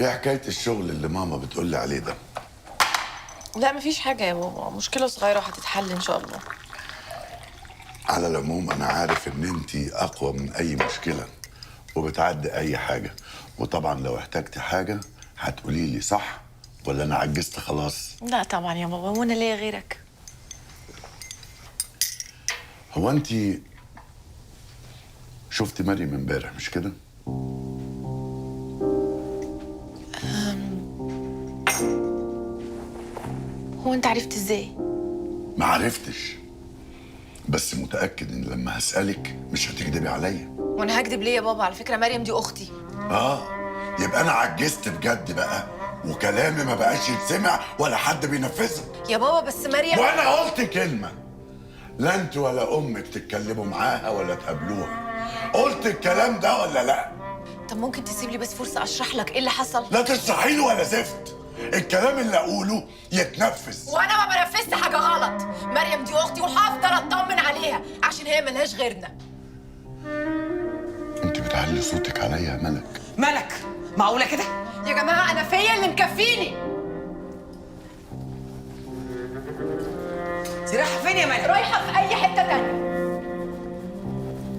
ايه حكاية الشغل اللي ماما بتقولي عليه ده؟ لا مفيش حاجة يا بابا، مشكلة صغيرة وهتتحل ان شاء الله. على العموم انا عارف ان انت اقوى من اي مشكلة وبتعدي اي حاجة، وطبعا لو احتجتي حاجة هتقولي لي، صح ولا انا عجزت خلاص؟ لا طبعا يا بابا، وانا ليا غيرك؟ هو انت شفتي مريم امبارح مش كده؟ هو انت عرفت ازاي؟ ما عرفتش، بس متاكد ان لما هسالك مش هتكدبي عليا. وانا هكدب ليه يا بابا؟ على فكرة مريم دي اختي. اه يبقى انا عجزت بجد بقى، وكلامي ما بقاش يتسمع ولا حد بينفذه. يا بابا بس مريم. وانا قلت كلمة، لا انت ولا امك تتكلموا معاها ولا تقابلوها. قلت الكلام ده ولا لا؟ طب ممكن تسيب لي بس فرصة اشرح لك ايه اللي حصل؟ لا تشرحي لي ولا زفت، الكلام اللي اقوله يتنفذ. وانا ما بنفذت حاجة غلط، مريم دي اختي وهفضل اطمن عليها عشان هي ملهاش غيرنا. انت بتعلي صوتك عليا يا ملك. ملك معقولة كده؟ يا جماعة انا فيا اللي مكفيني. انت رايحة فين يا ملك؟ رايحة في اي حتة تانية.